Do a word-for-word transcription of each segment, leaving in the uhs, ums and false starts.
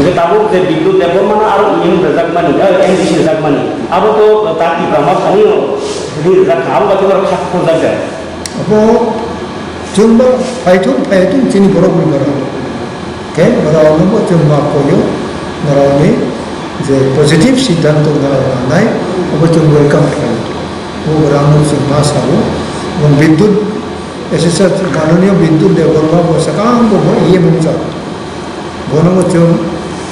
Je tabuk je Bidyut Debbarma no aro E M rwjakmani, eh, M D C rwjakmani, abo to ta Tipra Motha ni ri rwjak kha, abo bai khe borok kha khorjak de. Abo chwng ba phaithung, phaithung chini borok ni borok. Khe borok no bo chwng ma koyo, borok ni je positive siddhanto na nanai, abo chwng welcome khlai. Bo borok no chwng ma sao, bo Bidyut, S S R Mananiya Bidyut Debbarma bo swkang bo bo E M wngkha. Bono bo chwng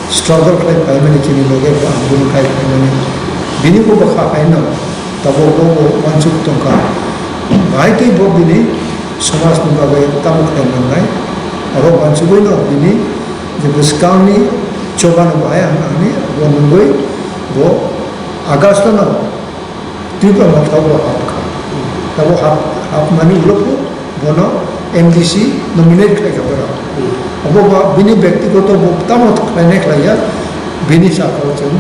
struggle khlai paimani chini loge bo ang bini khai paimani. Bini bo bwkha haino tabuk bo bo uansuk tongkha. Bahai tei bo bini somajni bagwi tamo khlai nangnai. Abo uansugwino bini je bwskangni chobano bahai ang nangni abo nungwi bo August no Tipra Motha bo hapkha. Abo hap, hapmani ulo phu bono M D C nominate khlai kha borok. Hmm. Abo ba bini byaktigoto bo tamo khlainai khlaiya, bini sakao chwng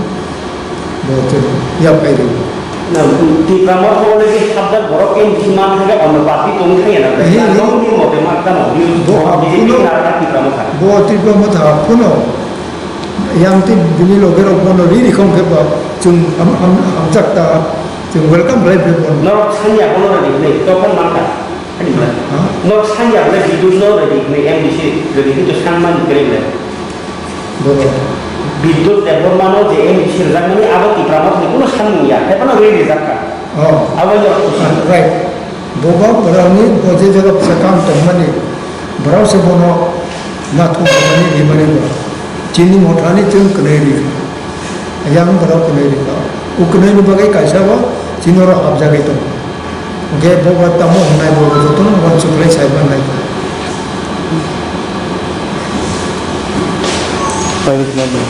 bo chwng yaphai rw. Na, Tipra Motha already hapjak borok M D C man thangkhe ono party tong thangya na. Hi, hi. Nokni mote ma tamo, bo B J P hapkuno, na Tipra Motha. Bo Tipra Motha hapkuno. Yang tei bini loge rok bono ri ri khong khe ba chwng ham, ham, hamjak ta, chwng welcome khlai phi bono. Norok sanya bono ready hwnwi, tokon mankha. Ani mla. Ha? Norok sanya bole Bidyut no ready hwnwi, M D C ready hwnwi to sanmani kwrwi le. Bono. Bidyut Debbarma no je M D C rwjakmani abo Tipra Motha ni kuno sanmung ya, haiphano ri rijak kha. Oh. Abo ya. Ah, right. Bobo borokni bo je jaga bwsakang tongmani, borok se bono nathok tongmani rimani bo. Chini mothani chwng kwnwi ri kha. Yang borok kwnwi ri kha. O kwnwini bagwi kaisa bo chini oro hapjagwi tongo. Hwnkhe bobo tamo hwnai bo jotono uansuk khlai sai mannai. Private number.